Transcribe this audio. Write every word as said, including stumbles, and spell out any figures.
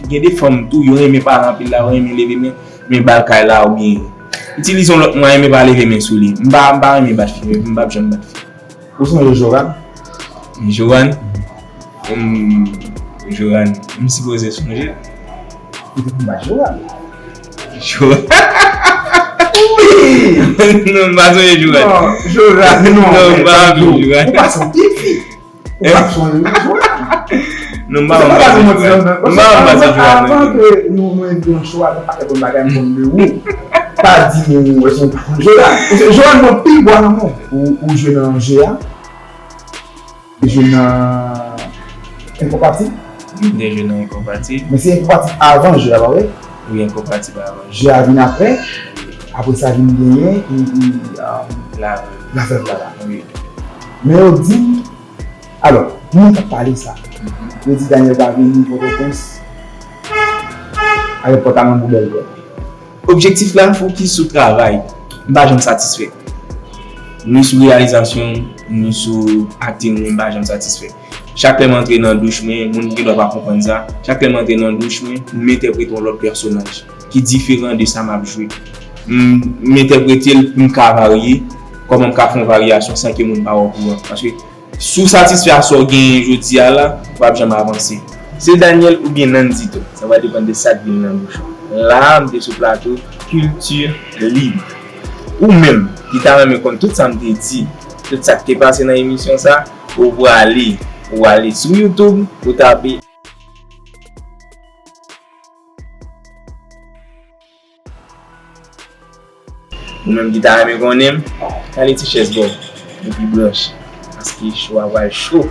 Gen de fanm tou, yo renmen pale anpil la, yo renmen leve men, men ba l kay la oubyen itilize yon lòt mwayen, men pa leve men sou li. M pa, m pa renmen bat fi, m p ap janm bat fi. Ou sonje Joran? Joran? Hmm, Joran, m sipoze sonje. Ou te konn bat Joran? Joran? Wi! Non, m pa sonje Joran. Non, Joran, non, non, m pa sonje Joran. Ou pa sonje fi. Ou pa sonje Joran. Non, m pa konn bat Joran. M pa konn bat Joran. Avan ke nou, nou envite yon show a, nou pa fè bon bagay, m konn de ou. Pa di nou, wè, se yon pa konn Joran. Joran, bon, pi bwa nan men. Ou, ou jwe nan jeu a. Jwe nan Enkonpatib? M te jwe nan Enkonpatib. Men se Enkonpatib avan jeu a, pa vre? Wi, Enkonpatib avan. Jeu a vin apre. Apre sa vin genyen, e, e, um, Lavèv. Lavèv la la. Wi. Men yo di m, alò, moun k ap pale sa, yo di Daniel pa vini Pòtoprens avèk pantalon boubèl vè. Objektif la fokis sou travay. M pa janm satisfè. Ni sou reyalizasyon, ni sou akting mwen, m pa janm satisfè. Chak lè m antre nan douch mwen, moun gen dwa pa konprann sa, chak lè m antre nan douch mwen, m entèprete yon lòt pèsonaj ki diferan de sa m ap jwe. M, m entèprete l pou m ka varye, kòman m ka fè yon varyasyon san ke moun pa okouran. Paske si w satisfè a sa w genyen jodi a la, w p ap janm avanse. Se Daniel oubyen Nandito, sa va depann de sa k vin nan bouch ou. La a, m te sou plato Kilti Lib. Ou menm, ki ta renmen konn tout sa m te di, tout sa k te pase nan emisyon sa, ou prale, ou ale sou YouTube, ou tape Ou menm ki ta renmen konnen m, kale ti chèz ba w, epi branche, paske cho a pral cho.